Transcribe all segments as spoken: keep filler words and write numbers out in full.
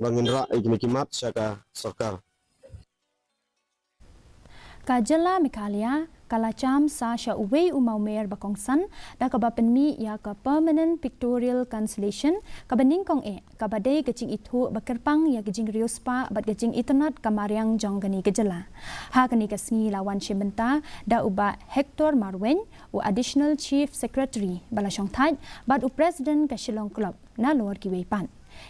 ba ngin rah ïa kine ki mat sha ka sorkar. Ka jylla Meghalaya ka la jam sa sha uwei u mawmer ba kongsan da kaba pynmih ïa ka Permanent Pictorial Cancellation kaba nyngkong eh, kaba dei ka jingithuh ba kyrpang ïa ka jingriewspah bad ka jingitynnad ka mariang jong kane ka jylla. Ha kane ka sngi la wan shim bynta da u Bah Hector Marwein, u Additional Chief Secretary ba la shongthait, bad u President ka Shillong Club, nalor kiwei pat.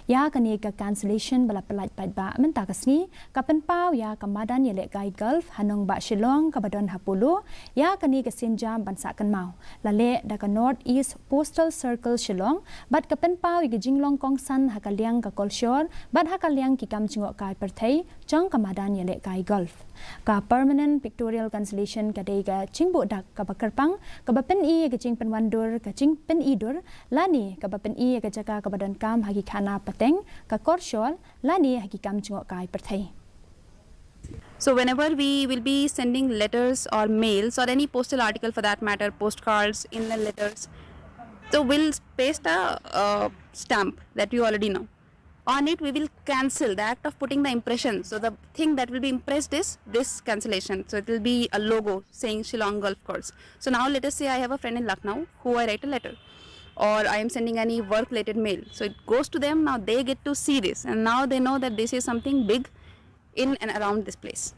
Ïa kane ka cancellation ba la pyllait paidbah mynta ka sngi ka pynpaw ïa ka madan ïalehkai golf ha nongbah Shillong kaba don ha Polo, ïa kane ka sienjam ban sah kynmaw la leh da ka North East Postal Circle Shillong, bad ka pynpaw ïa ka jinglong kongsan ha ka liang ka kolshor bad ha ka liang ki kam jngohkai pyrthei jong ka madan ïalehkai golf. Ka Permanent Pictorial Cancellation ka dei ka jingbuh dak kaba kyrpang kaba pyni ïa ka jingpynwandur, ka jingpyni dur, lane kaba pyni ïa ka jaka kaba donkam ha ki khana pateng, ka kolshor, lane ha ki kam jngohkai pyrthei. So whenever we will be sending letters or mails or any postal article for that matter, postcards, inland letters, so we'll paste a uh, stamp that you already know. On it, we will cancel the act of putting the impression. So the thing that will be impressed is this cancellation. So it will be a logo saying Shillong Golf Course. So now let us say I have a friend in Lucknow who I write a letter, or I am sending any work-related mail. So it goes to them. Now they get to see this, and now they know that this is something big in and around this place.